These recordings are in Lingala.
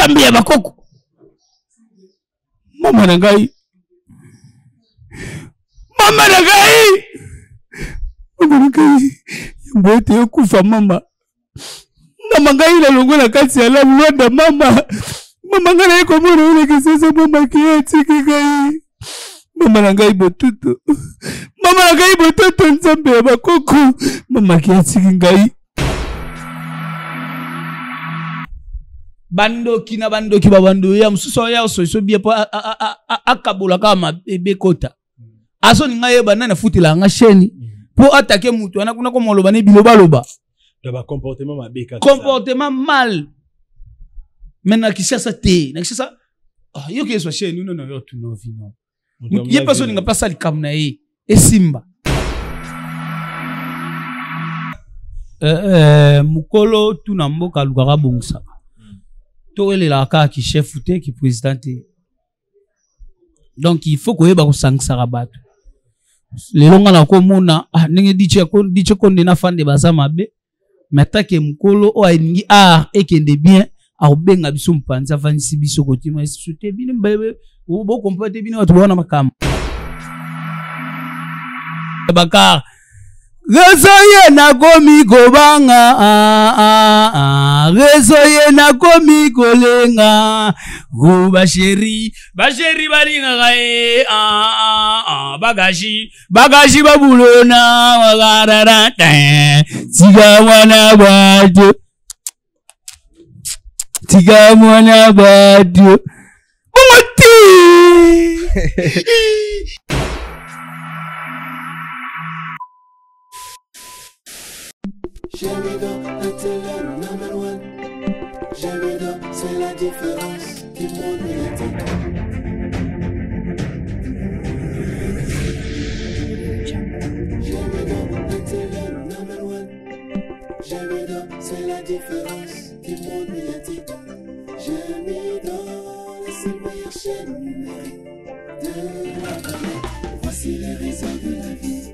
Nzambe ya bakoko. Mama na ngai. Mama na ngai. Mama na ngai. Yambo ete okufa mama. Mama ngai nalongwe na kati ya la Luanda mama. Mama ngai naye komona yo na Kinshasa mama ke atiki ngai. Mama na ngai botutu. Mama na ngai botutu Nzambe ya bakoko. Mama ke atiki ngai. Bandoki na bandoki ba bando ya mosusu oya osoiso bie mpo akabola kaka mabe kota. Azolinga yeba nani afutelaka nga chaîne mpo atake moto wana kuna komoloba ne bilobaloba. Ba comportement mabe kaka. Comportement mal. Mais na Kinshasa te, na Kinshasa ah, yo ke ezwa chaîne no no yo tuna vino. Ye mpe azolinga mpe asala likambo na ye esimba. Mokolo tuna mboka alukaka abongisaka. Towelelaka kaka ki chef te, ki président te. Donc il faut koyeba kosangisaka bato. Lelo nga nakomona ah, ndenge DJ Konde na Fande baza mabe, mais atake mokolo oyo alingi art ekende bien, akobenga biso mopanzi, avandisi biso kotima biso te bino bokompa te bino bato bawana makambo bakar rezo ye nakomi kobanga, rezo ye nakomi kolenga, o basheri basheri balingaka ye, bagashi bagashi babulona wagarara tika mwana bato, tika mwana bato bongo te. Jamido, la télé number one. Jamido, c'est la différence du monde médiatique. Jamido, la télé number one. Jamido, c'est la différence du monde médiatique. Jamido, la seule meilleure chaîne numérique de la planète. Voici les raisons de la vie.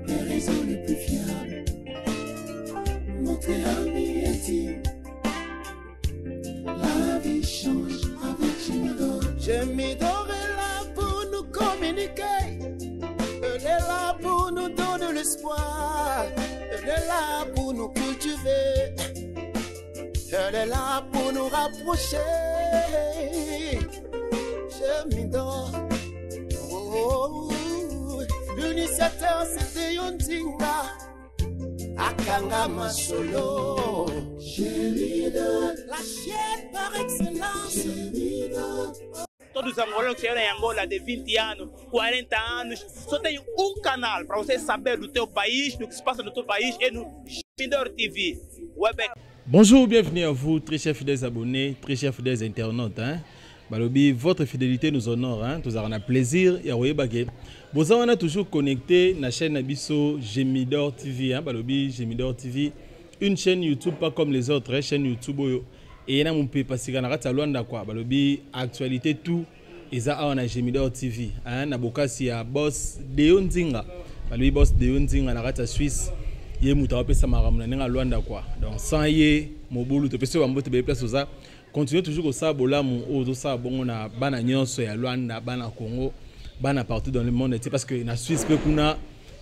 Les réseaux les plus fiables. Montrez amis intime. La vie change avec Jimidor. Jimidor est là pour nous communiquer. Elle est là pour nous donner l'espoir. Elle est là pour nous cultiver. Elle est là pour nous rapprocher. Jimidor. Oh, oh, oh. L'initiateur c'était Yondinga. Akanga Masolo. Jimidor. La chaîne par excellence. Jimidor. Todos os angolanos que chegaram em Angola de 20 anos, 40 anos, só tem um canal para você saber do teu país, do que se passa no teu país, é no Gemidor TV. Web. Bonjour, bienvenue à vous, très chers fidèles abonnés, très chers fidèles internautes. Hein? Balobi, votre fidélité nous honore. Hein? Nous avons un plaisir. Et vous avez toujours connecté la chaîne Abisso Gemidor TV. Hein? Balobi, Gemidor TV, une chaîne YouTube pas comme les autres, hein? Chaîne YouTube. Et na mon pays parce que na kati ya Luanda quoi. Balobi, actualité tout eza awa na Gemidor TV, hein? Na bokasi ya boss Deo Nzinga. Balobi boss Deo Nzinga na kati ya Suisse. Ye mutu apesa makambo na ndenge ya Luanda quoi. Donc sans ye mobulu topesi ba mbote be place oza. Continuez toujours kosala bolamu oyo ozosala bongo na bana nyonso ya Luanda, bana Congo, bana partout dans le monde entier, parce que na Suisse pe kuna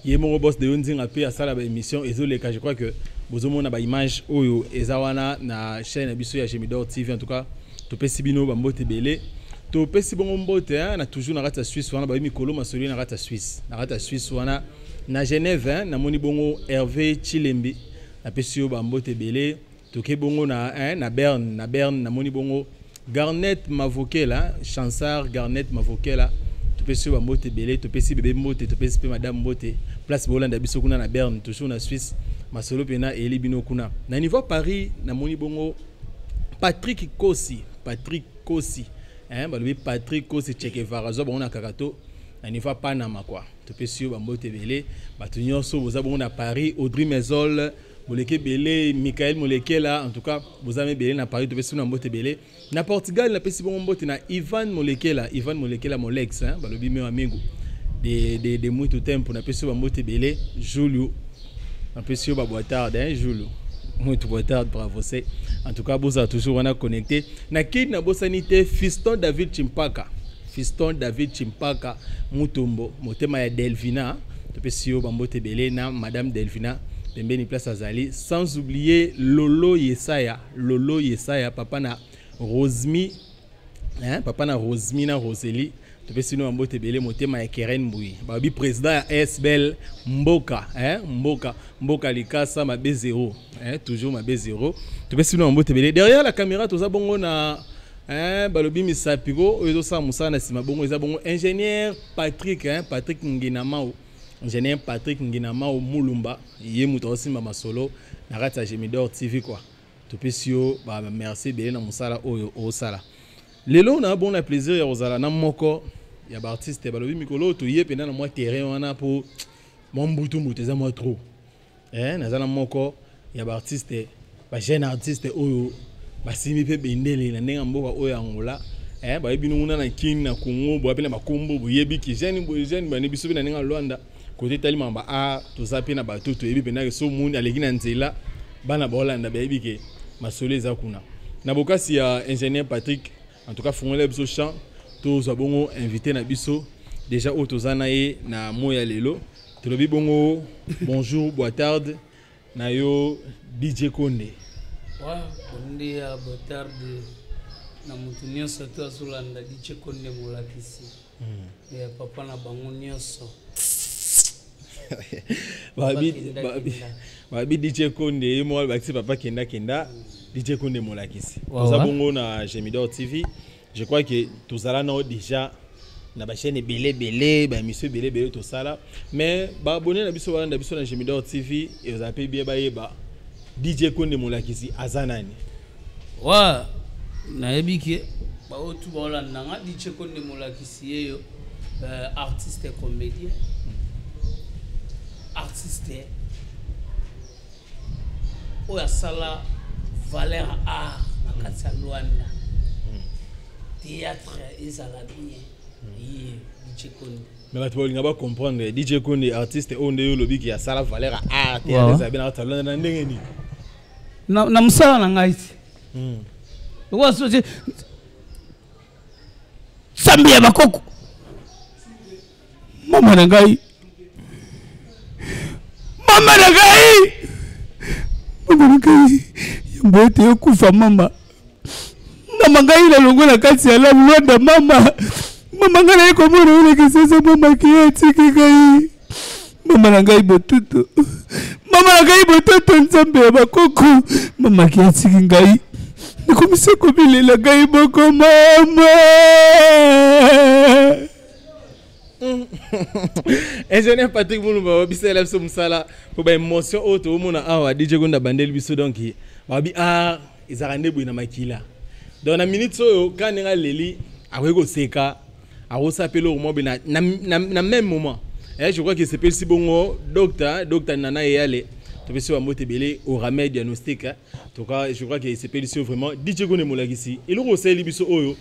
ye moko boss Deo Nzinga pe asala ba émission ezoleka. Je crois que bozomona ba image oyo eza wana na chaîne na biso ya Gemidor TV. En tout cas topesi bino ba mbote ebele, topesi bongo mbote, hein, na toujours na kati ya Suisse wana, ba mikolo masoli na kati ya Suisse, na kati ya Suisse wana na Genève, hein, namoni bongo Hervé Chilembi, napesi yo ba mbote ebele. Toke bongo na, hein, na Berne, na Berne namoni bongo Garnet Mavokela, Chansard Garnet Mavokela, topesi yo ba mbote ebele, topesi bébé mbote, topesi pe madame mbote, place bolanda biso kuna na Berne, toujours na Suisse, masolo pena eli bino kuna. Na niveau Paris namoni bongo Patrick Kosi, Patrick Kosi, hein, balobi Patrick Kosi Che Guevara, zo bongo na Kakato, na niveau Panama quoi. Topesi yo ba mbote ebele, bato nyonso boza bongo na Paris, Audrey Mezol, Moleke Belé, Michael Molekela, en tout cas, boza mebele na Paris, topesi na mbote ebele. Na Portugal, napesi bongo mbote na Ivan Molekela, Ivan Molekela Molex, hein, balobi meu amigo de muito tempo, napesi ba mbote ebele, Julio, napesi yo ba boitarde, hein, Julio. Muito boa tarde para você. En tout cas, vous êtes toujours on a connecté. Na kid na bosani te Fiston David Chimpaka. Fiston David Chimpaka Mutombo, motema ya Delvina. Topesi yo bambote ebele na Madame Delvina pembeni place azali, sans oublier Lolo Yesaya, Lolo Yesaya papa na Rosmi, hein, papa na Rosmi na Roseli. Topesi no bambote ebele, motema ya Keren Mbui. Babi président ya SBL Mboka, hein, Mboka, Mboka Likasa mabe zéro, hein, toujours mabe zéro. Topesi no bambote ebele. Derrière la caméra toza bongo na, hein, balobi misapiko oyo ezosala mosala na nsima bongo eza bongo ingénieur Patrick, hein, Patrick Nginamao. Ingénieur Patrick Nginamao Mulumba, ye moto azosimba masolo na kati ya Gemidor TV quoi. Topesi yo ba merci ebele na mosala oyo osala. Lelo na bon na plaisir ya kozala na moko ya ba artiste balobi mikolo toye pena na mwa terrain wana po mwa mbutu mbutu eza mwa trop. Naza na moko ya ba artiste, ba jeune artiste oyo basimbi pe bendele na ndenge mboka oyo ya Angola. Bayebi bino kuna na Kin na Congo, boya pe na bakombo, boyebi ki jeune boye jeune bani biso pe na ndenge ya Luanda. Côté tali mamba a toza pe na bato toyebi pe na so muni aleki na nzela bana ba Hollande bayebi ke masolo eza kuna. Na bokasi ya ingénieur Patrick, en tout cas fongola biso champ tozwa bongo invité na biso déjà oyo toza na ye na moya lelo. Tolobi bongo bonjour, boa tarde na yo DJ Konde. Ouais, bon dia, boa tarde na mutu nyonso to azolanda DJ Konde molakisi. Ya papa na bango nyonso. Babi DJ Konde ye moko bakisi papa kenda kenda DJ Konde molakisi. Toza bongo na Gemidor TV. Je crois que tozala na déjà na ba chaîne belé belé, ba émission belé belé tosala, mais ba abonné na biso balanda biso na Gemidor TV et vous appelez bien bayeba DJ Konde molakisi azanani. Ouais, nayebi ke ba otu ba olanda nga DJ Konde molakisi yeyo, artiste et comédien. Artiste oyo asala valeur art na kati ya Luanda. Théâtre ezala bien. Ye DJ Konde. Mais bato balinga ba comprendre DJ Konde artiste oyo nde yo lobi ki asala valeur art, théâtre ezala bien na kati ya Luanda na ndenge nini? Na mosala na ngai ti. Okoka so te, Nzambe ya bakoko. Mama na ngai. Mama na ngai. Mama na ngai. Yambo ete ekufa mama. Mama ngai nalongwe na kati ya lamu Luanda mama. Mama ngai naye komona yo na Kinshasa, mama ki atiki ngai. Mama na ngai botutu. Mama na ngai botutu, Nzambe ya bakoko. Mama ki atiki ngai. Nakomisa komilela ngai moko mama. Ingénieur Patrick Mulumba, bisela biso musala po ba émotion oyo toomona awa DJ Konde abandeli biso donc babi ah ezalaka nde boye na makila. Donc na minute oyo ka ndenge aleli akoki koseka, akosala pe eloko moko boye na même moment. Je crois que c'est pesi bongo docteur Nana Eyale topesi ba mbote ebele au remède diagnostic, hein. En tout cas, je crois que c'est pesi vraiment DJ Konde molakisi. Eloko osali biso oyo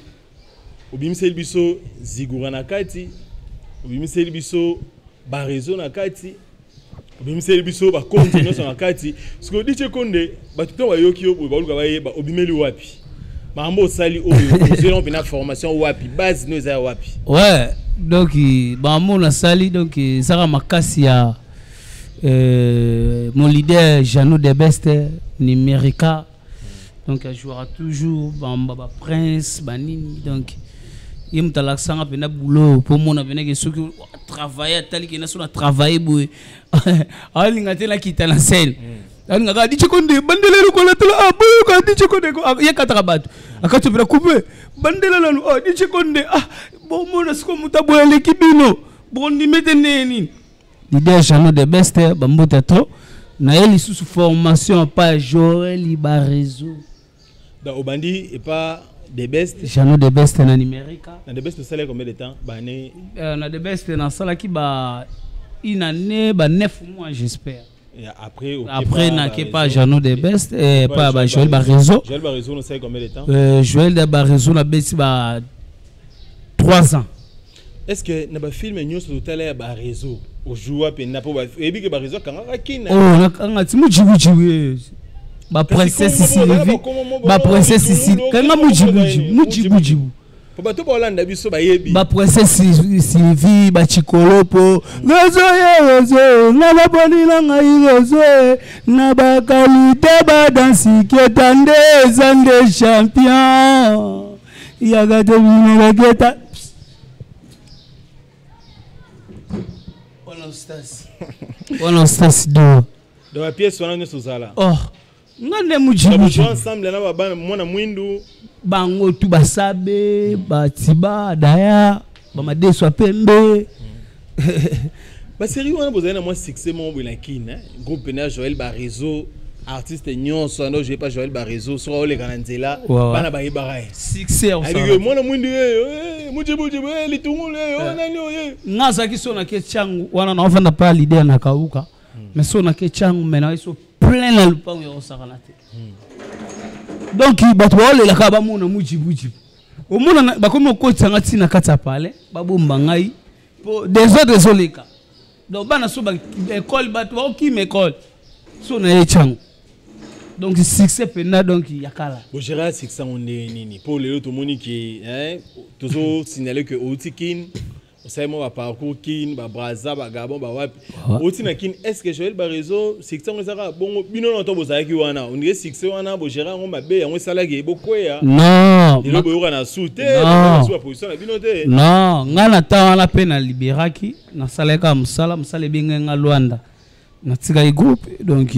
obimiseli biso zigura na kati, obimiseli biso ba réseau na kati, obimiseli biso ba compte nyonso na kati. Parce que DJ Konde, bato to bayoki yo boye, baluka bayeba obimeli wapi. Makambo osali oyo, ozweli mpe na formation wapi, base no eza ya wapi. Ouais, donc makambo nasali, donc ezaka makasi ya mon leader Jeannot Debeste Numérica. Donc il jouera toujours bamba ba prince banini, donc ye mutu alakisanga mpena boulot po mona mpena ke soki travailler atali ke na so na travailler boye. Alinga te nakita na scène. Alinga kaka DJ Konde, bandela eloko alatala, ah, boyoka DJ Konde, ko, ah, ye kataka bato. Akati mpena coupe, bandela nanu, ah, DJ Konde, ah, bomona sikoyo moto aboye aleki bino. Bondime te ndenge nini? Leader Jeannot de Best, bambote trop. Na ye lisusu formation pa Joël Barezo. Donc Obandi et pas de Best. Jeannot de Best na numérique. Na de Best ça combien de temps? Ba année. Na de Best na sala ki ba une année ba 9 mois j'espère. Et après, au Après, Kepa, na ba Kepa, réseau. Jeannot de Best, et Kepa, pas, ba Joël Joël Barezo. Joël Barezo, on sait combien de temps? Joël de Barezo, na beti ba 3 ans. Est-ce que na ba film nyonso totala ya ba réseau ojoua pe na po ba ebi ke ba réseau kanga kina? Oh, na kanga ti mu jibu jibu. Baprincesse Sylvie, baprincesse Sylvie, kanga mujibujibu, mujibujibu. Po bato baolanda biso bayebi. Baprincesse Sylvie, bachikolopo rezo ye rezo na baponi na ngai rezo ye na bakalite badansi keta nde eza nde champion yaka te bino baketa. Wana stas do. Donc bapièce wana nyonso ozala. Oh, nga nde mujibujibu. Ensemble na babana mwana mwindu. Bango tu basabe, batiba daya, bamadeso ya pembe. Basérie wana bozali na mwa succès moko boye na Kine, groupe na Joël Bareseau, artiste nyonso ando joué pas Joël Bareseau, soki oleka na nzela, bana bayebaka ye. Succès. Ayebiki mwana mwindu ye, mujibujibu, litungulu ye, nani oye. Nga azalaki so nake tiangu wana naofanda pa leader na kauka, mais so nake tiangu me naye so plein na lupango ya kosakana te. Donc bato baolelaka bamona mujibujibu, omona bakomi okotisanga ntina kati ya palais, babomba ngai po désordre ezoleka. Donc bana so école, bato baokima école so na ye tiango. Donc succès mpena, donc ya kala. Bogéra succès yango ndenge nini? Mpo lelo tomoni ke tozosignale ke outi Kine, osali mwa baparcours Kine, babraza, bagabon, bawapi, outi na Kine. Est ce que Joël Bareseau, succès yango ezaka bongo bino na to bozalaki wana, ondire succès wana bogéra yango mabe, yango esalaki bokweya? Non. Lelo boyoka na su te, su baposition na bino te. Non, ngai na ntan wana mpe naliberaki, nasalaki kaka mosala. Mosala ebengai nga Lwanda, natikaki groupe, donc.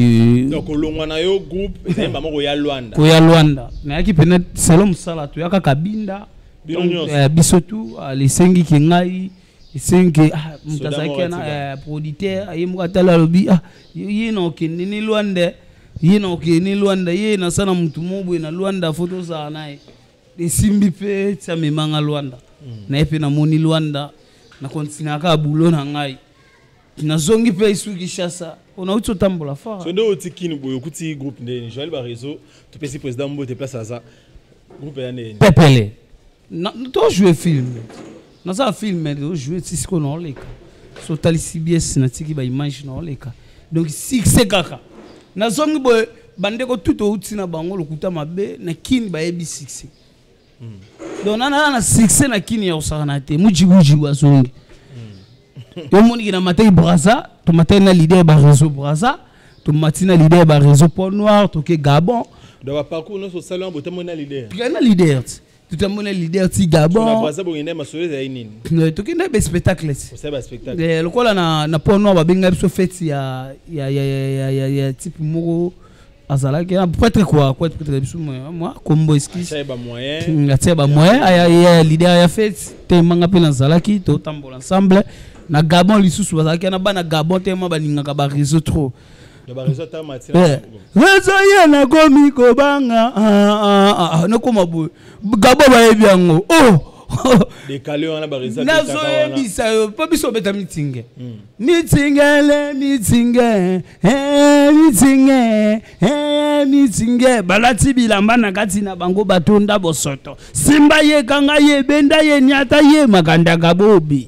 Donc kolongwa na yo groupe ezali mbama koya Lwanda? Koya Lwanda, nayaki pene selo mosala, toyaka Kabinda. Bino nyonso? Biso tu. Esengiki ngai, esengi moto azalaki na producteur, aye moko atala, alobi: "Ah, ye na okende ni Lwanda, ye na okende ni Lwanda, ye nasala motu mo boye na Lwanda, fo tozala na ye." Esimbi mpe ti amemanga Lwanda. Naye mpe namoni Lwanda, nakontinuaka boulot na ngai, nazongi mpe esu Kinshasa mpo nauti otambola fort. So nde oti Kini boye, okuti groupe ndeni? Joël Bareseau, topesi président mbote place aza. Groupe ya ndeni? Pepele tojoue film, naza film tojoue ti sikoyo naoleka. So otali CBS, natiki baimage naoleka. Donc succès kaka nazongi boye, bandeko tu touti na bango lokuta mabe na Kini bayebi succès. Donc nana na succès na Kini ya kosakana te. Mujibujibu azongi, yomoniki na mataki Braza, tomataki na leader Bareseau Braza, tomati na leader Bareseau Pont Noir, toke Gabon. Donc baparcours nyonso osali wana, botamoni na leader? Tokei na leader ti, totamoni na leader ti Na Gabon. Braza bokende, masolo ezali nini? Tokende baspectacle ti. Osali baspectacle? Lokola na Pont Noir babenga biso fête ya type moko azalaki na prêtre quoi, quoi, prêtre biso mwa kombo excuse. Atia bamoyen. Atia bamoyen aya ya leader ya fête temanga mpe nazalaki, totambola ensemble. Na Gabon lisusu bazalaki na bana Gabon tema balingaka baréseau trop. Donc baréseau ata matina. Réseau ye nakomi kobanga, nakoma boye, Gabon bayebi yango, oh. Décalé wana baréseau. Nazoyebisa yo mpo biso obeta mitinge, mitingele, mitinge, mitinge, mitinge, balati bilamba na kati na bango, batonda bosoto, simba ye, kanga ye, benda ye, niata ye, makandaka bobi,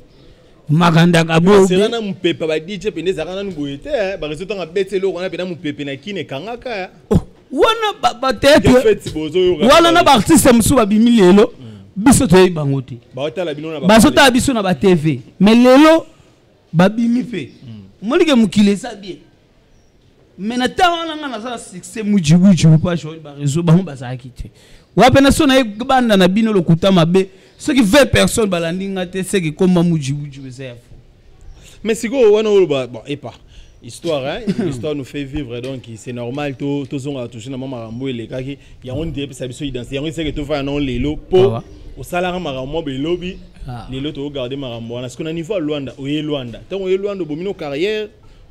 makandaka bobi. Sera na mopepe ba DJ pende ezalaka nanu boye te. Baréseau ntango abeti eloko wana mpena, mopepe na Kini ekangaka. Oh, wana bateatre fête bozoyoka. Wana na baartiste mosusu babimi lelo, biso toyebi bango te. Baotala bino na Bazotala biso na batv, mais lelo babimi mpe, omonike mokili eza bien. Mais na ntango wana nga naza na succès mujibujibu pa Joel Bareseau, bango bazalaki te. Wapena so naye banda na bino lokuta mabe, soki 20 personnes balandi nga te, seke komba mujibujibu eza ya fo. Mais sikoyo wana oloba, bon, epa histoire, hein, l'histoire nous fait vivre, donc c'est normal to tozonga toujours na mwa makambo elekaki. Yango nde epesa biso identité, yango eseke tofaya nango lelo mpo osalaka makambo mwa belobi. Lelo tokogarde makambo wana. Sikoyo na niveau ya Lwanda, oye Lwanda, ntango oye Lwanda, obomi no carrière,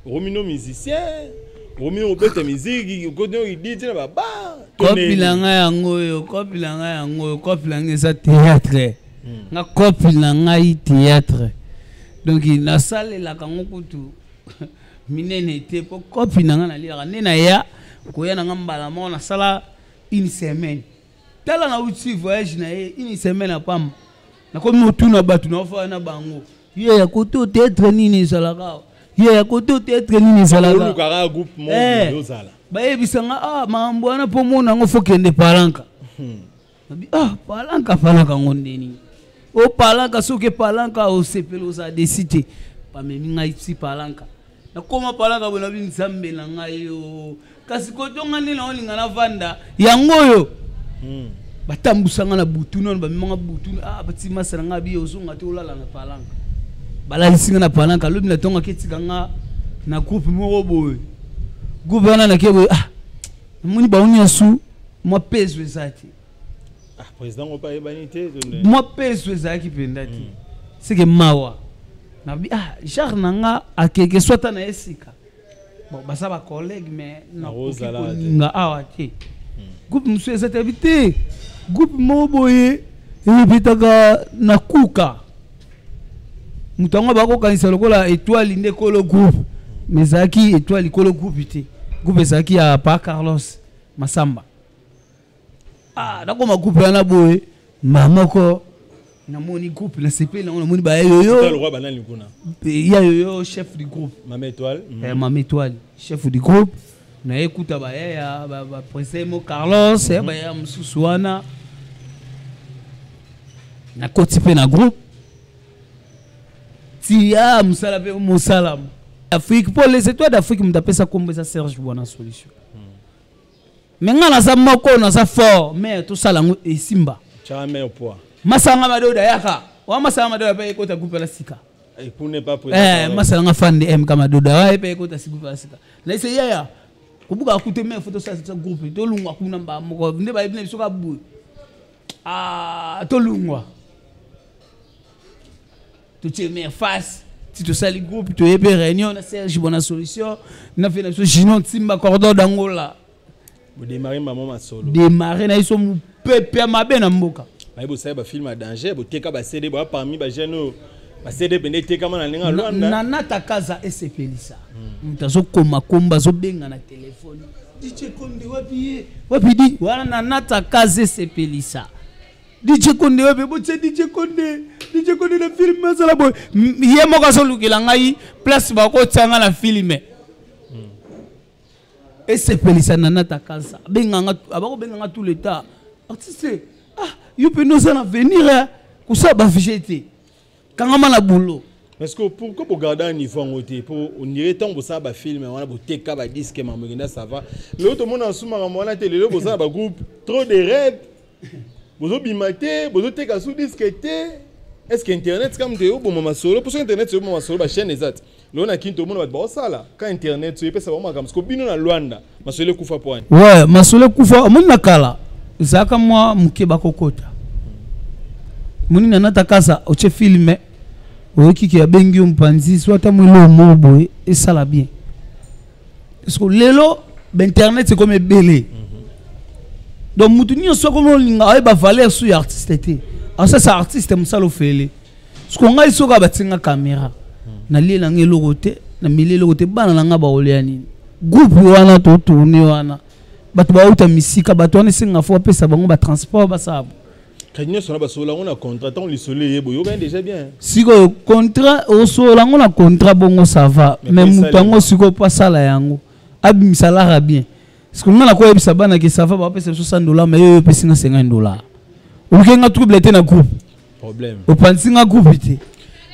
okomi no musicien, okomi no kobeta musique, okoti no DJ na babar. Kopi na ngai yango oyo, kopi na ngai yango oyo, kopi na ngai eza théâtre. Nga kopi na ngai théâtre, donc nasalelaka yango kutu minene te, mpo kopi na ngai naliaka nde naya koya na ngai mbala moko, nasala une semaine. Tala, nauti voyage na ye une semaine apamba, nakomi otuna bato naofaa na bango ye ya kote théâtre nini ezalaka awa. Ye ya kote o théâtre nini ezalaka? Olukaka groupe moko Eh. ozala. Bayebisa nga, ah, makambo wana mpo mona yango fo kende palanka. Nabi, ah, palanka, palanka yango ndeni o palanka? Soki palanka osepeli, ozala desi te. Bamemi ngai ti palanka, nakoma palanka boye, nabi nzambe na ngai yo, kasi kotonga nde naolinga navanda yango oyo. Batambusa nga na butu nano, bamemanga butu. Ah, bati masa na ngai, bi ozonga te, olala na palanka. Balalisi nga na palanka. Lobi na ntongo aketika nga na groupe moko boye. Groupe wana nake boye, ah, namoni bango nyonso, mwa peso eza te. Ah, président ngo mpe ayebani te. Mwa peso ezalaki mpenza te. Seke mawa, nabi, ah, genre na nga akeke so ata na ye sika. Bon, baza bacollègue, mais nakoki Nakozala te. koninga awa te. Groupe mosusu eza te, abi te, groupe moko boye erepetaka na kuka. Moto yango bakokanisa lokola étoile nde kolo groupe, mais ezalaki étoile kolo groupe te. Groupe ezalaki ya pa Carlos Masamba. Ah, nakoma groupe wana boye, ma moko namoni groupe, nasepeli nango, namoni baya yoyo. Lokwa banani kuna? Ya yoyo, chef du groupe. Mama Étoile. Eh, mama Étoile, chef du groupe. Naye kuta bayaya baprince mo Carlos, eh, bayaya mosusu wana. Nakoti mpe na groupe tia mosala mpe mosala Afrique mpo les Étoiles d'Afrique, moto apesa nkombo eza Serge Bwana Solution. Me nga naza moko, naza fort, mais tosala yango esimba. Tyaka mare poids. Masanga madoda yaka wa, masanga madoda mpe ekota groupe ya sika. Ekune pa. Eh, masala nga fan de MK madoda wa mpe ekota si groupe ya sika. Naise yaya kobuka kute, me fo tosala groupe, tolungwa kuna mba moko nde bayebi na biso ka boye. Ah, tolungwa, totie mare face ti tosali groupe. Toye mpe réunion na Serge Bona Solution, na fe na biso Ginon Ntimba Cordon d'Angola. Bodémarre mama masolo. Démarre na biso mopepe ya mabe na mboka. Baye bosala bafilm ya danger, boteka baCD, boya parmi bajeune oyo baCD pende etekama na ndenge ya Lwanda. Nanata Kaza esepelisa moto azokoma komba, azobenga na telefone: "DJ Konde wapi ye? Wapi di wana?" Nanata Kaza esepelisa: "DJ Konde wapi? Botie DJ Konde, DJ Konde na film azala boye." Ye moko azolukela ngai place bakotia nga na film. Esepelisa Nanata Kaza, abenganga, abakobenganga tout le temps: "Artiste, ah, yo mpe oza na venir kosala bavie te, kangama na boulot." Parce que pourquoi bogarda un niveau yango te? Po ondire ntango bosala bafilm wana, boteka badisque, makambo ekenda, ça va. Lelo tomona su makambo wana te. Lelo bosala bagroupe, trop de rep, bozobima te, bozoteka su disque te. Est ce que internet kaka moto eyoboma masolo? Mpo soki internet eyoboma masolo, bachaîne eza te. Lelo na Kini tomona bato baosala ka internet so epesa bango makambo. Siko bino na Lwanda, masolo ekufa po wani? Ouais, masolo ekufa. Omoni, na kala ezalaka mwa moke bakokota. Moni na nata kasa, otie film, oyoki ke abengi yo mopanzi so ata mwa eloko moko boye esala bien. Parce que lelo bainternet ekomi ebele, donc mutu nyonso akomi olinga ayeba valeur su ya artiste te, asasa artiste mosala ofele. Parce que ngai soki batinga caméra, nalie nanga eloko te, nameli eloko te, bana na nga bakolia nini? Groupe wana totourne wana, bato bauta misika, bato wana esenga fo bapesa bango batransport, basala. Kadi nyonso na basolola yango na contrat. Ntango lisolo eyeba, oyokani déjà bien. Sikoyo contrat, osolola yango na contrat bongo, ça va. Mais mais po moto yango esalema. Sikoyo mpo asala yango, abimisa lara bien. Parce que nga nakoyebisa bana ke ça va, bapesa biso 100 $, mais yo opesi nga 50 $, oluki nga trouble te na groupe. Problème. Opandisi nga groupe te.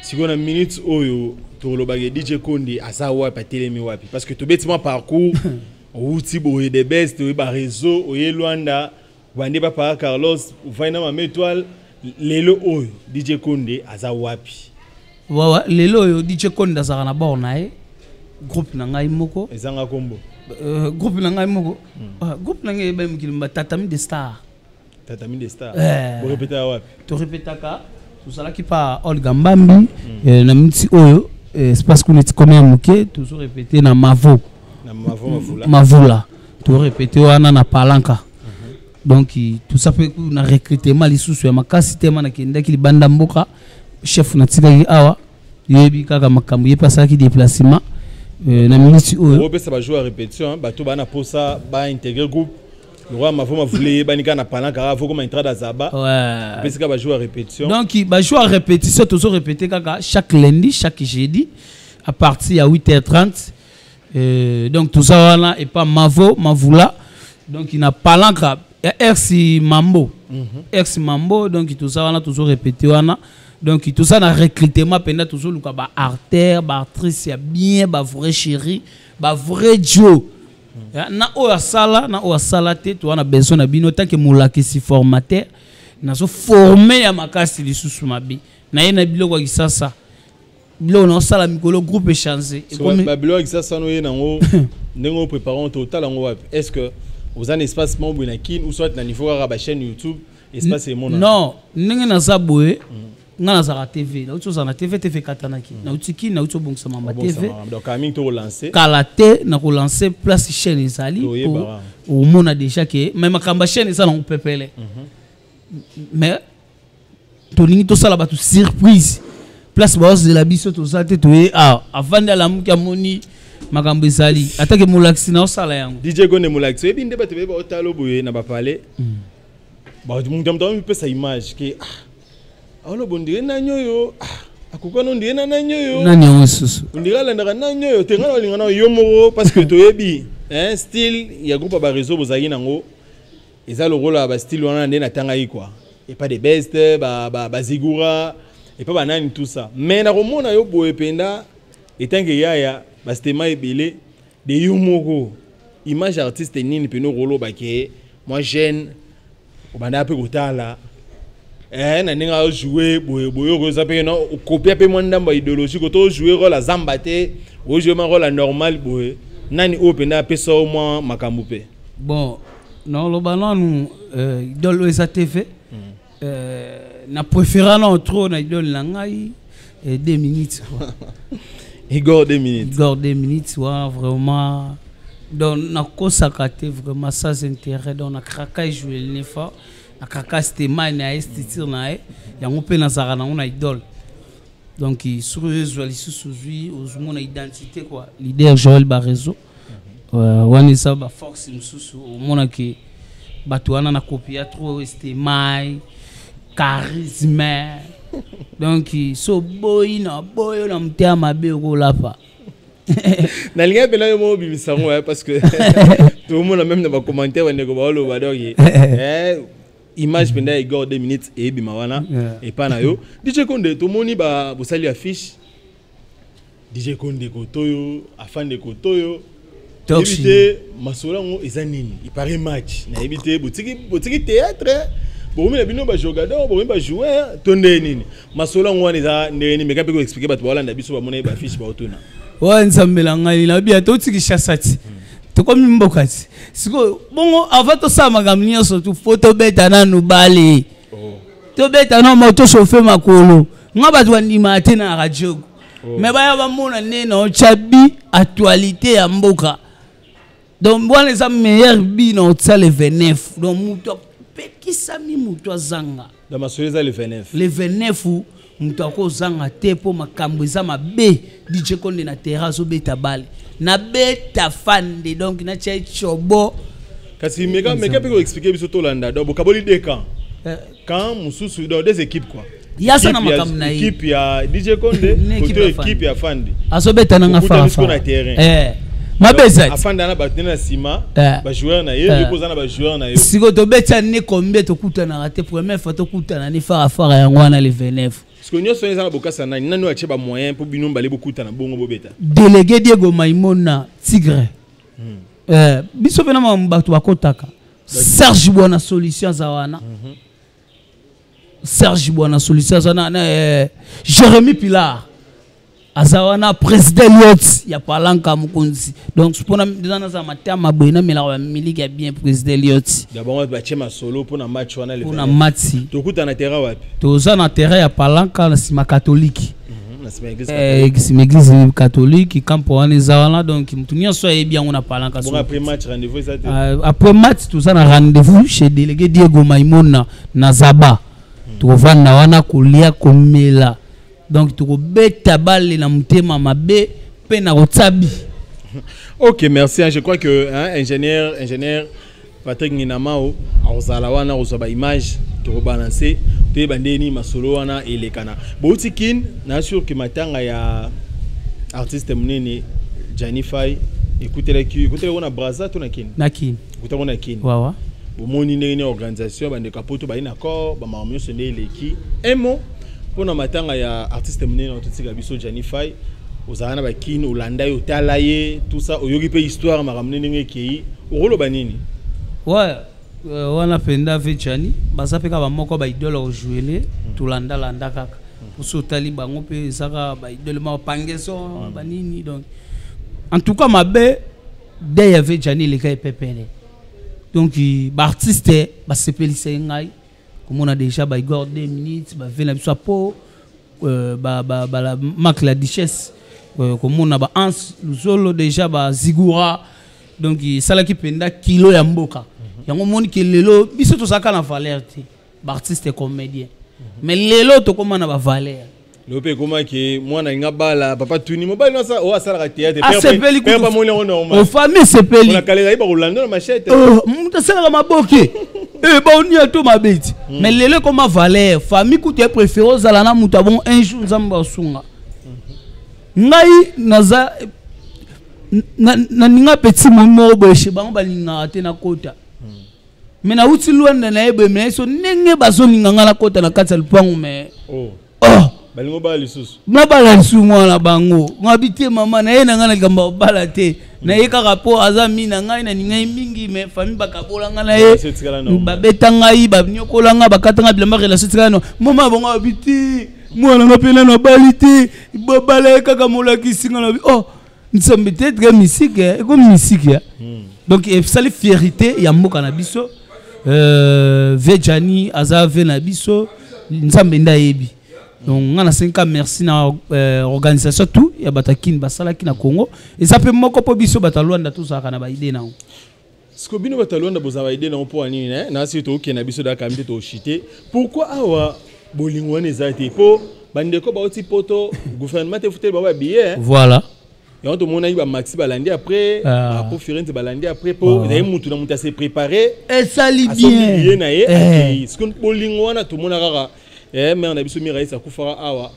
Sikoyo na minute oyo tolobaka, DJ Konde aza wapi? Atelemi wapi? Parce que tobeti mwa parcours, outi boye de best, oye baréseau, oye Lwanda, bande bapaka Carlos, ovandi na Mama Étoile. Lelo oyo DJ Konde aza wapi? Wawa, lelo oyo DJ Konde azalaka na bord na ye, groupe na ngai moko. Ezanga kombo? Groupe na ngai moko. Ah, groupe na ngai eyebani mokili, Batatami de Star. Tatami de Star. Eh. Borepetaka wapi? Torepetaka, tozalaki pa Olga Mbambi. Na miniti oyo, espace kuna etikomi ya moke, tozorepete na Mavo. Na Mavo Mavula. Mavula, torepete wana na palanka. Donc toza mpe na recrutement lisusu ya makasi tema. Nakendaki libanda mboka, chef natikaki awa, yebi kaka makambo, ye mpe asalaki déplacement. Na miniti oyo opesa bajour ya répétition, bato baa na posa baintégrer groupe le roi Mavo Mavule, eyebani kaka na palanka kaka fo koma entrada zaba. Ouais. Opesi kaka bajour ya répétition. Donc bajour ya répétition, tozo répéter kaka chaque lundi, chaque jeudi. À partir ya 8h30. Donc toza wana epa Mavo Mavula, donc na Palanka ya ex Mambo, ex Mambo. Donc toza wana, tozo répéter wana. Donc toza na recrutement mpenza, tozoluka baacteur, baactrice ya bien, bavrai chéri, bavrai dio. Ya, na oyo asala, na oyo asala te, toza na besoin na bino. Tant que molakisi formateur, nazoforme ya makasi lisusu mabe na ye na biloko ya kisasa, biloko naosala mikolo, groupe échange. Babiloko ya kisasa wana, oye nango ndenge oprépare, totala yango wapi? Est ce que oza na espace moko boye na Kine ou soit na niveau kaka bachaîne YouTube, espace emonana? Non, ndenge naza boye, nga nazalaka TV, nauti ozala na TV, TV ekatanaki, nauti Kini, nauti obongisa mamba TV. Donc kala mingi tokolance. Kala te na kolance place chaîne ezali. Toyebaka. Po omona déjà ke mais makambo ya chaîne eza nango pepele, mais tolingi tosala bato surprise. Place baozela biso toza te, toye awa, avandi, alamuki, amoni makambo ezali, atake molakisi na osala yango. DJ Konde molakisi, oyebi nde bato beyeba otala boye na bapale, moto ya moto amipesa image ke ah, aoloba ondire nani oyo, ah, akokana ondire na nani oyo. Nani yango lisusu? Ondire alandaka nani oyo te. Ngai na balinga na yo moko parce que toyebi, hein, style ya groupe ya baréseau bozalaki nango eza lokola bastyle wana nde natangaki quoi, epa de best, bazigura, epa banani, tout ça. Mais nakomona yo boye mpenza etanke yaya bastema ebele de yo moko, image artiste nini mpena okoloba ke moi jeune obanda mpe kotala, na ndenge ajoue boye boye, oyo oza mpe na okopia mpe mwa ndambo ya idéologie koto, ojoue rôle azamba te, ojoue ma rôle ya normal boye, nani oyo mpenza apesa yo mwa makambo mpe? Bon, naoloba nanu idole oyo eza TV. Na préféra nano trop na idole na ngai, 2 minutes quoi. Igor 2 minutes. Igor 2 minutes wana vraiment, donc nakosaka te, vraiment sans intérêt. Donc nakraka ejueli ne fort, nakraka stema na ye, structure na ye yango mpe nazalaka nango na idole. Donc soki ozwa lisusu, ozwi, ozomona identité quoi, leader Joel Bareseau. Wana eza baforce mosusu, omonaki bato wana na kopia trop estemai, charisme. Donc so boyi na boyo na motema mabe, okolapa. Nalingai mpena yo moko obimisa yango, parce que tomona même na bacommentaire, bandeko baoloba. Donc image mpenza ya Igor 2 minutes eyebima wana epa na yo. DJ Konde, tomoni bosali affiche, DJ Konde kotoyo, afande kotoyo, nayebi te masolo yango eza nini. Ipare match, nayebi te, botiki théâtre, bokomi na bino bajogador, bokomi bajoueur to ndenge nini? Masolo yango wana eza ndenge nini? Meka mpe koexplike bato baolanda biso, bamona ye baaffiche, baotuna. Oyo Nzambe na ngai, nayebi ya totiki shasa ti tokomi mboka ti sikoyo. Bongo avant tosala makambo nyonso tu, fo tobeta nanu bale, tobeta nanu ma tochauffe makolo. Nga bato bandimaka te na radio, mais baya bamona nde na otya bi actualité ya mboka. Donc wana eza meilleur bi na otya le 29. Donc moto apekisami, moto azanga. Dans masolo eza le 29. Le 29, moto akozanga te, mpo makambo eza mabe. DJ Konde na terrain azobeta bale, nabeta fande, donc natia etiobo. Kasi meka meka mpe koexplike biso, tolanda. Donc bokaboli deux camps, camp mosusu, donc deux équipes quoi. Yaza na makambo na ye. Équipe ya DJ Konde, koto équipe ya Fandi. Azobeta nanga. Farafara na terrain. Mabe ezali. Afanda na bato na nsima, bajoueur na ye, yo oza na bajoueur na yo. Sikoyo tobeta ne combien, tokutanaka te. Première fois tokutana ni farafara yango wana le 29. Parce que nyonso eza na bokasa nani? Nani oyo atie bamoyen mpo bino mbale bokutana bongo bobeta? Délégué Diego Maimona Tigre. Biso mpe na bato bakotaka, Serge Bwana Solution aza wana, Serge Bwana Solution aza wana, Jérémy Pilar aza wana, président Eliot ya Palanka mokonzi. Donc mpona eza naza matama boye, namelaka bamiliki ya bien, président Eliot. D'abord batie masolo mpona match wana. Mpona match. Tokuta na terrain wapi? Toza na terrain ya Palanka, na nsima catholique. Na nsima église. Nsima église catholique, campo wana eza wana. Donc motu nyonso ayebi yango na Palanka. Bon, après match, rendez-vous eza te? Après match, toza na rendez-vous chez délégué Diego Maimona na Zaba. Tokovanda wana, kolia, komela. Donc tokobeta bale na motema mabe mpe na kotabi. Ok, merci. Je crois que, hein, ingénieur Patrick Nginamao akozala wana, kozwa baimage, tokobalance, toyeba ndenge nini masolo wana elekana. Bouti Kine na sûr ke matanga ya Artiste monene Gianni Fay ekutelaki ekutelaki na Brazza to na Kin? Na Kin. Ekutelaki na Kin. Wawa. Bomoni ndenge nini organisation bandeko ya poto bayi na corps bamakambo nyonso nde eleki. Un mot mpona matanga ya artiste monene oyo totika biso Gianni Fay, ozala na bakini, olanda ye, otala ye, tout ça, oyoki mpe histoire makambo ndenge ekei, okoloba nini? Ouais, wana mpenza ve Gianni baza mpe kaka bamoko baidole ojuele, tolandalanda kaka poso otali bango mpe eza kaka baidole ma bapangeso banini. Donc en tout cas mabe de ya ve Gianni eleka epepele. Donc baartiste basepelisa ye ngai komona déjà baigor 2 minutes bave na biso apo Marc la Duchesse, komona ba Hans Luzolo déjà ba Zigura. Donc esalaki mpenza kilo ya mboka yango. Omoni ke lelo biso tozalaka na valeur te, baartiste comédien, mais lelo tokóma na bavaleur. Lelo mpe ekomaki mwana nga bala papa tuni mobali nyonso oyo asalaka théâtre. Asepeli. Père bamoni yango normal. Ofami esepeli. Mpona kala ezali bakolanda na machete. Moto asalaka maboke baonia to mabe ti, mais lelo ekoma valeur. Famille kutu epréféré ozala na moto abon. Un jour Nzambe asunga ngai, naza naninga petit momi moko boye chez bango balingaka te nakota, mais nauti Lwanda na ye boye, mais so ndenge bazolinga ngai nakota na kati ya lupango, mais oh. Oh. Balingo bala lisusu. Nabala lisusu mwana bango ngabi te. Mama na ye na ngai na likambo ya kobala te, na ye kaka mpo aza mi na ngai, naningai mingi, mais famille bakabola ngai na ye. Relation etikala normal. Babeta ngai, banyokola ngai, bakata ngai bilamba, relation etikala no. Mama bango abi te, mwana nga mpe nano abali te, babala ye kaka molakisi ngai nabi. Oh Nzambe te, très mystique, ekomi mystique ya. Donc esali fierté ya mboka na biso. Ve Gianni aza ve na biso, Nzambe nde ayebi. Donc nga nasengi ka merci na organisation tout ya bato ya Kini basalaki na Congo. Eza mpe moko mpo biso bato ya Lwanda tozalaka na baide nango. Siko bino bato ya Lwanda bozala baide nango mpo ya nini? Nasi tokokende na biso daka te, toshite. Pourquoi awa bolingo wana eza te? Mpo bandeko bauti poto, gouvernement te futeli bango babillet. Voilà. Yango tomonaki bamaxi balandi après. Ah. Apo Firenze balandi après, mpo ezali mutu na mutu ase préparé. Esali asombi bien. Billet na ye. Eh. Akei. Siko bolingo wana tomona kaka mare na biso Miraïs akufaka awa,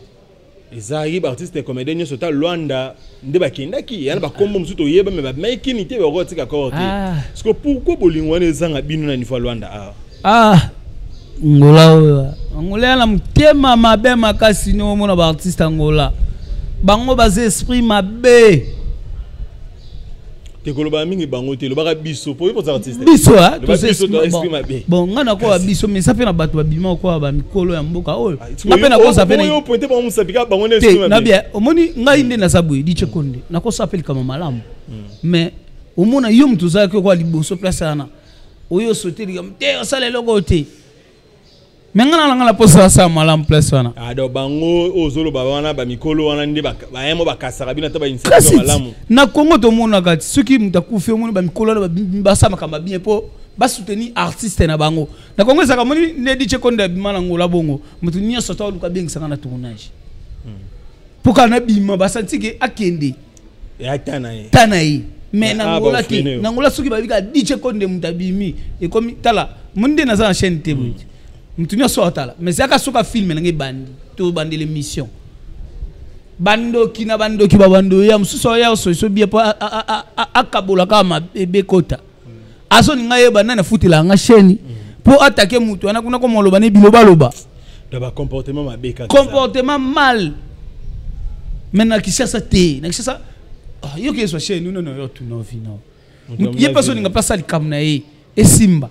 ezalaki baartiste comédien nyonso ta Lwanda nde bakendaki yana bakombo mosusu toyeba, me bamaikini te, bakotika kor te. Ah. Siko pourquoi bolingo wana ezanga bino na niveau ya Lwanda awa? Ah, Ngola oyo, Angola ya na motema mabe makasi. Ni omona baartiste Angola, bango baza esprit mabe. Te, koloba mingi bango te, lobaka biso po yo artiste. Biso ah, Loba toza biso to esprit esprit bon. Mabe. Bon, nga nakoya biso, mais eza mpe na bato babima okoya bamikolo ya mboka oyo. Nga mpe nakoza mpe na oyo pointe bango mosapi kaka bango nde esprit te mabe. Nabia omoni ngai nde naza boye, Dice Konde, nakosala mpe likambo malamu, mais omona yo moto ozalaki okoya liboso place wana, oyo osote likambo te, osala eloko oyo te, mais ngai nalanga na mposa asala malamu place wana. Ah, donc bango oyo ozoloba wana, bamikolo wana nde bayemo bakasaka bino ata bainitiative Kasi malamu. Na Congo tomonaka ti soki moto akufi, omoni bamikolo wana basala makambo ya bien mpo basoutenir artiste na bango. Na Congo ezalaka, moni nde Dice Konde abima na Ngola bongo, moto nyonso to aluka abengisaka na tournage mpo kaka nabima, basanti ke akende. Ata na ye. Ta na ye, mais na Ah, Ngola baofrene te. yo. Na Ngola soki babika Dice Konde moto abimi, ekomi tala moni nde naza na chaîne te boye, moto nyonso atala, mais ezalaka soki afilme nanga ebandi to bandela émission, bandoki na bandoki babando ya mosusu oya osoiso bie mpo akabola kaka mabe kota, azoninga yeba nani afutelaka nga chaîne mpo atake moto wana kuna koma oloba ne bilobaloba. Donc bacomportement mabe kaka. Comportement mal, mais na Kinshasa te. Na Kinshasa, ah, yoki ezwa chaîne nono yo tuna ovina Moto ye mpe azolinga mpe asala likambo na ye esimba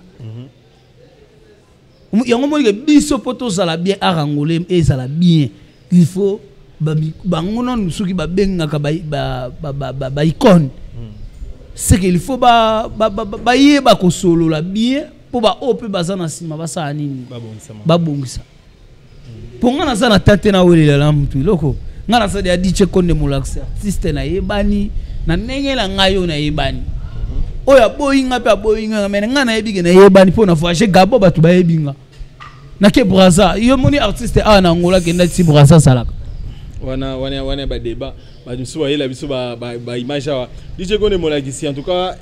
yango. Monike biso mpo tozala bien, art angolais ezala bien, il faut bango nanu soki babengaka baicone, c'est que il faut bayeba kosolola bien mpo baoyo mpe baza na nsima basala nini? Babongisama. Babongisa. Mpo nga naza na tate nawelela na mutu eloko. Nga nasali ya Dice Konde molakisi artiste, nayebani na ndenge na ngai oyo nayebani. Oyo aboyi nga mpe aboyi nga, mais nga nayebi ke nayebani mpo na voyage Gabon, bato bayebi nga, nake Braza. Yo moni artiste awa na Angola akenda ti Braza azalaka. Wana wana wana badébat, bato mosusu bayela biso baimage awa. DJ Konde molakisi, en tout cas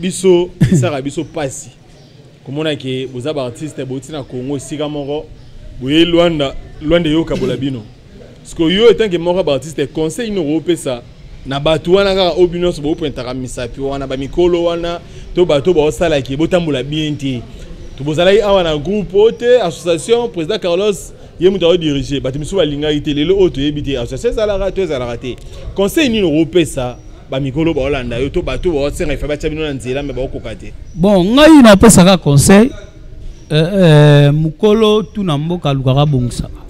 biso esalaka biso mpasi komona ke boza baartiste bouti na Congo esika moko boye Lwanda, Lwanda eyokabola bino. Parce que yo etant que moko ya baartiste, conseil nini okopesa na bato wana kaka oyo bino nyonso bopointaka misapi wana, bamikolo wana to bato baosalaki botambola bien te? To bozalaki awa na groupe oyo te, association, président Carlos ye moto aodirige, bato misusu balingaki te. Lelo oyo toyebi te association ezalaka to ezalaka te. Conseil nini okopesa bamikolo baolanda yo to bato baosenga ifa batya bino na nzela me baokoka te? Bon, ngai napesaka conseil, mokolo tuna mboka alukaka abongisaka.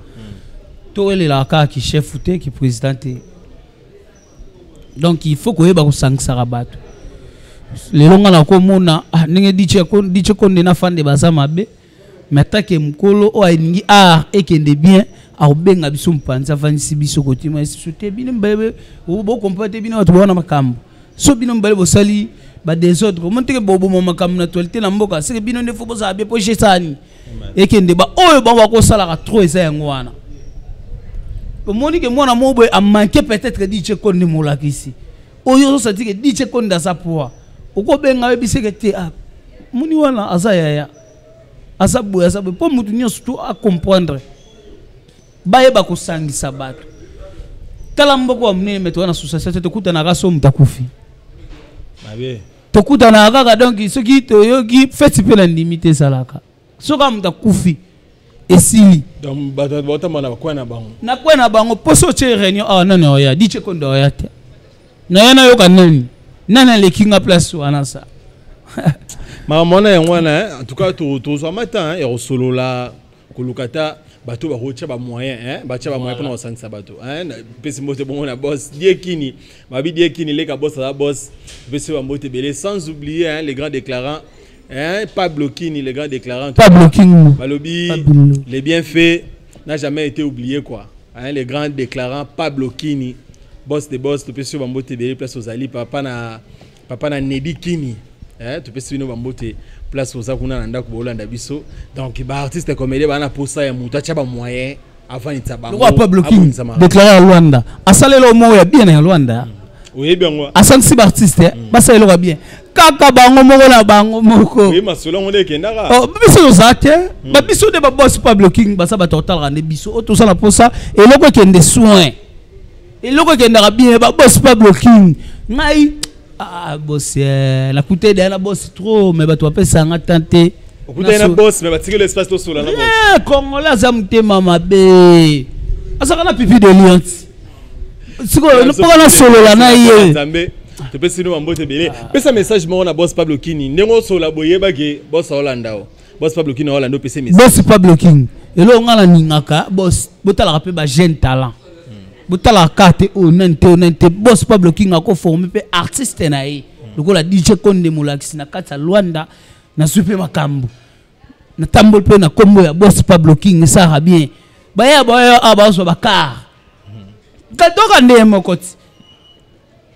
Toelelaka kaka ki chef te, ki président te. Donc il faut koyeba kosangisaka bato. Lelo nga nakomona, ah, ndenge DJ Konde na Fande baza mabe, mais atake mokolo oyo alingi art ekende bien, akobenga biso mopanzi, avandisi biso kotima biso te. Bino mibale bokompa te, bino bato bawana makambo so bino mibale bosali badésordre, omoni teke boboma makambo na actualité na mboka. Seke bino nde fo bozala bien mpo gesani ekende. Baoyo bango bakosalaka trop, eza yango wana. Omoni ke mwana moko boye amanke peut-être DJ Konde molakisi oyo ozosati ke DJ Konde aza poa, okobenga, oyebiseke te, ah, moni wana aza yaya, aza boye, aza boye, mpo motu nyonso to acomprendre, bayeba kosangisa bato. Tala mboka wa monene, me toza na association te. Tokutanaka so moto akufi, tokutanaka kaka. Donc soki toyoki feti mpe na ndimi te, ezalaka soki moto akufi, esili. Bato baotamba na bakwe na bango. Na kwe na bango. Mpo so otie réunion awa, nani oya? DJ Konde oya te. Naya nayoka nani nani aleki nga place wana sa. Makambo wana yango wana. En tout cas, tozwa mata ya kosolola, koluka ta bato bakotia bamoyen, batia bamoyen mpona kosangisa bato. Pesi mbote bongo na boss Diekini, babi Diekini leka boss, aza boss. Pesi bambote ebele, sans oublier, hein, les grands déclarants, hein, Pablo Kini, les grands déclarants. Pablo King. Balobi les bienfaits n'a jamais été oublié quoi, hein, les grands déclarants Pablo Kini, boss de boss. Topesi bambote ebele place ozali, papa na Nedi Kini, eh, topesi bino bambote place oza kuna na ndako bolanda biso. Donc baartiste comédien baa na posa ya moto atya bamoyen avanisa bango. Pablo King déclaré ya Lwanda, asalela moko ya bien ya Lwanda. Oyebi yango. Asangisi baartiste, basala eloko ya bien kaka bango moko na bango moko. Masolo yango nde ekendaka. Biso toza te, babiso nde baboss Pablo King baza bato kotalaka nde biso oyo toza na mposa eloko ekende soin, eloko ekendaka bien. Baboss Pablo King, ngai, ah, boss, nakuta deya na boss trop, mais bato bapesanga tan te. Okutani na boss, mais batikeli espace tosola na boss. Congolais aza motema mabe, azalaka na pipi de lion. Sikoyo mpoka nasolola na ye. Nzambe, topesi bino bambote ebele. Pesa message moko na boss Pablo Kini ndenge osola boyebake boss aolanda o boss Pablo Kini aolanda, opesi message. Boss Pablo King, eloko nga naningaka, boss, botalaka mpe bajeune talent, botalaka kaka te oyo nani te, oyo nani te. Boss Pablo King akoforme mpe artiste na ye lokola DJ Konde molakisi na kati ya Lwanda. Nazwi mpe makambo, natamboli mpe na nkombo ya boss Pablo King, esalaka bien. Baya baya awa, bazwa bacar katoka nde ye moko ti.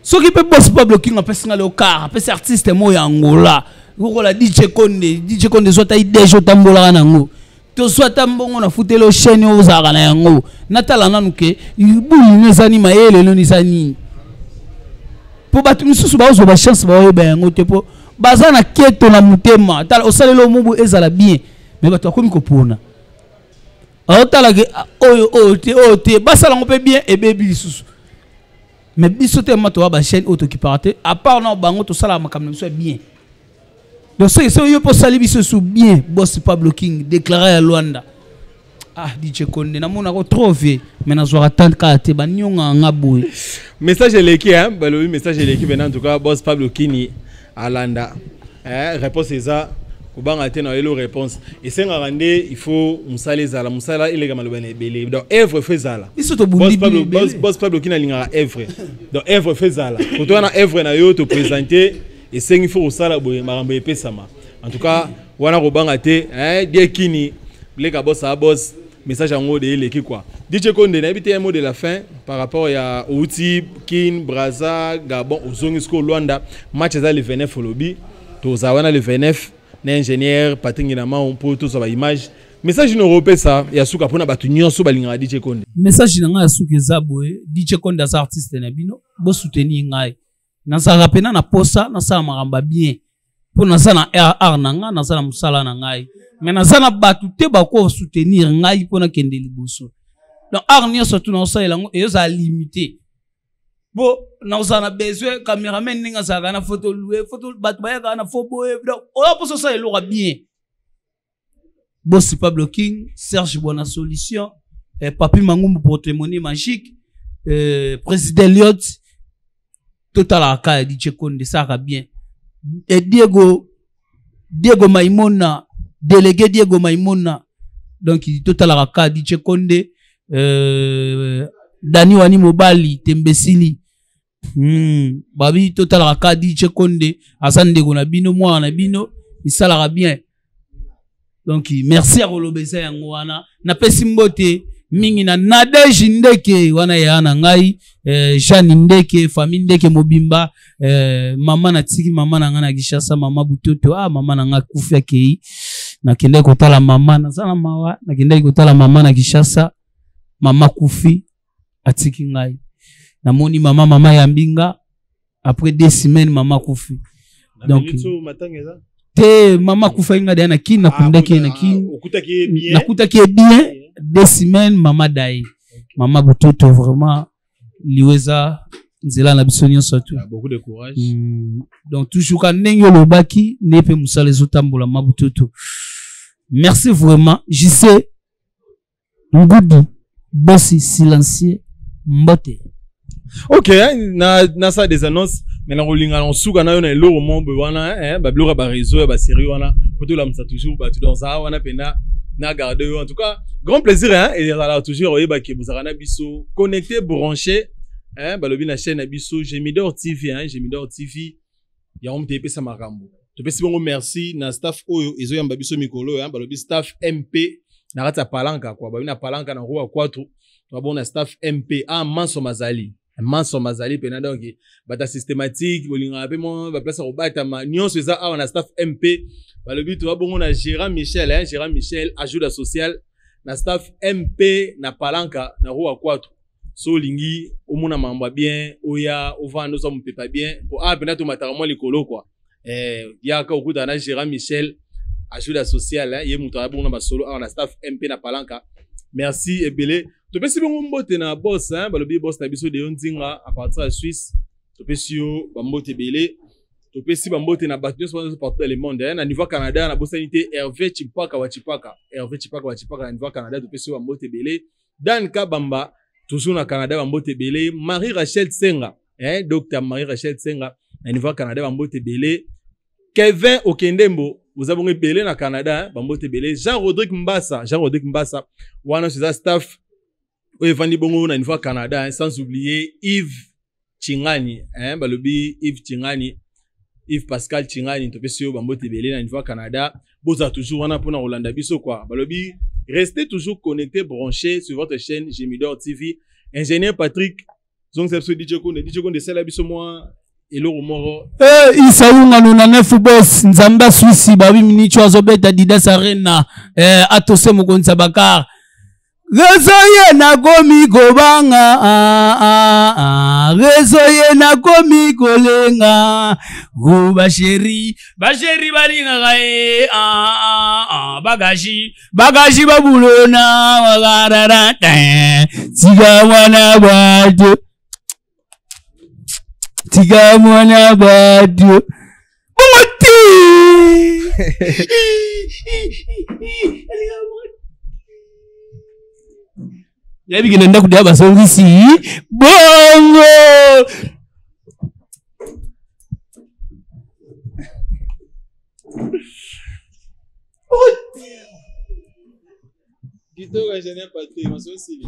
Soki mpe boss Pablo King apesi nga leo car, apesi artiste moko ya Angola lokola DJ Konde, DJ Konde, ezwa ata idg otambolaka nango, tozwa ata mbongo na futeli o chaîne oyo ozalaka na yango. Natala nanu ke bulino eza nini, mayele noni eza nini, mpo bato misusu bazwa bachance, baoyeba yango te, mpo baza na keto na motema. Tala, osaleli omobu ezala bien, mais bato bakomi kopona, aotalake oyo oyo te, oyo te, basala yango mpe bien, ebebi lisusu. Mais biso te, ma toya bachaîne oyo tokipaka te, à part na bango tosalaka makambo na biso ya bien. Donc soki yo mpo osali biso su bien, boss Pablo King déclaré ya Lwanda, ah, DJ Konde namonako trop vie, mais nazwaka tant kaka te, banyongaka nga boye. Message eleki, hein, balobi message eleki maintenant. En tout cas, boss Pablo Kini alanda, hein, réponse eza kobanga te na yelo. Réponse esengaka nde il faut mosala ezala, mosala eleka maloba na ebele. Donc œuvre fo ezala. Biso tobundi. Boss Pablo Kini alingaka œuvre, donc œuvre fo ezala. Koto wana œuvre na yo toprésente, esengi fo kosala boye, makambo epesama. En tout cas wana kobanga te, hein, Die Kini leka boss a boss, message yango de eleki quoi. DJ Konde, nayebi te, un mot de la fin par rapport ya outi Kin, Braza, Gabon, ozongi sikoyo Lwanda. Match eza le 29, olobi tozala wana le 29 na ingénieur Patrick Nginama mpo tozwa baimage. Message nini okopesa ya suka mpona bato nyonso balingaka DJ Konde? Message na ngai ya suka eza boye: DJ Konde aza artiste na bino, bosoutenir ngai. Nazalaka mpena na posa nasala makambo ya bien, mpo naza na art na ngai, naza na mosala na ngai, mais naza na bato te bakosoutenir ngai mpo nakende liboso. Donc art nyonso tu naosalela yango ezozala limité. Bo nakozala na besoin cameraman ndenge azalaka na foto loue foto, bato bayakaka na fo boye. Donc oyo mposo osala eloko ya bien. Bosi Pablo King, Serge Bwana Solution, Papi Mangumbu porte-monnaie magique, Président Elliott, totalaka kaka ya DJ Konde, esalaka bien. Et Diego Maimona, délégué Diego Maimona, donc totalaka kaka DJ Konde, Dani Wani Mobali, Tembesili. Babi totalaka kaka DJ Konde, aza ndeko na bino, mwana na bino, esalaka bien. Donc merci ya koloba eza yango wana. Napesi mbote mingi na Nadege Ndeke wana ya na ngai, Jeanne Ndeke, famille Ndeke mobimba, mama natiki mama na ngai na Kinshasa, mama Butoto, mama na ngai akufi akei. Nakendaki kotala mama, naza na mawa, nakendaki kotala mama na Kinshasa, mama kufi atiki ngai. Namoni mama, mama ya mbinga, après 2 semaines mama kufi. Na Donc, minute oyo matanga eza? Te, mama kufa inga deya na Kin, nakundaki ye na Kin. Okutaki ye bien? Nakutaki ye bien, 2 semaines mama daye. Mama Butoto vraiment liweza nzela na biso nyonso tu. Ah, beaucoup de courage. Donc toujours ka ndenge olobaki nde pe mosala ezotambola mama Butoto. Merci vraiment. JC Ngudi Bossi silencieux mbote. Ok, hein, na ça des annonces, mais na kolinga na suka na yo na eloko mo boye wana, hein, ba biloko ya ba réseau ya ba série wana, po tolamisa toujours bato dans ça wana pena na garde yo. En tout cas, grand plaisir, hein, et ezalaka toujours oyebaki bozalaka na biso connecté, branché, hein, balobi na chaîne na biso Gemidor TV, hein, Gemidor TV, yango moto epesa makambo. Topesi bongo merci na staff oyo ezoyamba biso mikolo, hein, balobi staff MP na kati ya Palanka, quoi, balobi na Palanka na Roi 4, babona na staff MP, ah, Manso Mazali. Manso Mazali pena, donc bata systématique bolingaka pe mo ba place ya kobatama nyonso eza awa na staff MP. Balobi to bongo na Gérard Michel, hein, Gérard Michel ajuda social na staff MP na Palanka na Roi 4. So olingi omona mambo ya bien, oya ovanda oza mopepa bien po awa pena tomataka mwa likolo, quoi. Yaka okutana na Gérard Michel ajuda social, hein, ye moto abongo na basolo awa na staff MP na Palanka. Merci ebele. Topesi bongo mbote na boss, hein, balobi boss na biso Deo Nzinga à partir ya Suisse. Topesi yo ba mbote ebele. Topesi ba mbote na bato nyonso bazo partout dans le monde, hein, na niveau Canada na bosani te Hervé Chipaka wa Chipaka. Hervé Chipaka wa Chipaka na niveau Canada topesi yo ba mbote ebele. Dan Kabamba toujours na Canada ba mbote ebele. Marie Rachel Tsenga, hein, docteur Marie Rachel Tsenga na niveau Canada ba mbote ebele. Kevin Okendembo oza bongo ebele na Canada, hein, ba mbote ebele. Jean Rodrigue Mbassa, Jean Rodrigue Mbassa wana c'est staff oyo evandi bongo na niveau Canada, hein, sans oublier Yves Chingani, hein, balobi Yves Chingani, Yves Pascal Chingani, topesi yo ba mbote ebele na niveau Canada. Boza toujours wana pona kolanda biso, quoi. Balobi restez toujours connecté, branché sur votre chaîne Gemidor TV. Ingénieur Patrick, donc c'est DJ Konde, DJ Konde c'est la biso moi eloko moko. Isaunga nuna nefu boss, Nzamba Suisse, babi minicho azobeta Adidas Arena, atose mokonzi ya Bakar. Rezo ye nakomi kobanga, ah, ah, ah. Rezo ye nakomi kolenga. Oh, ba chéri, ba chéri balingaka ye, ah, ah, ah. Bagaji, bagaji babulona, wagarara, tin. Tika mwana bato. Tika mwana bato. Bongo te. Yabi kende ndako deya bazongisi bongo. Kitoko, ingénieur Patrick, masosili.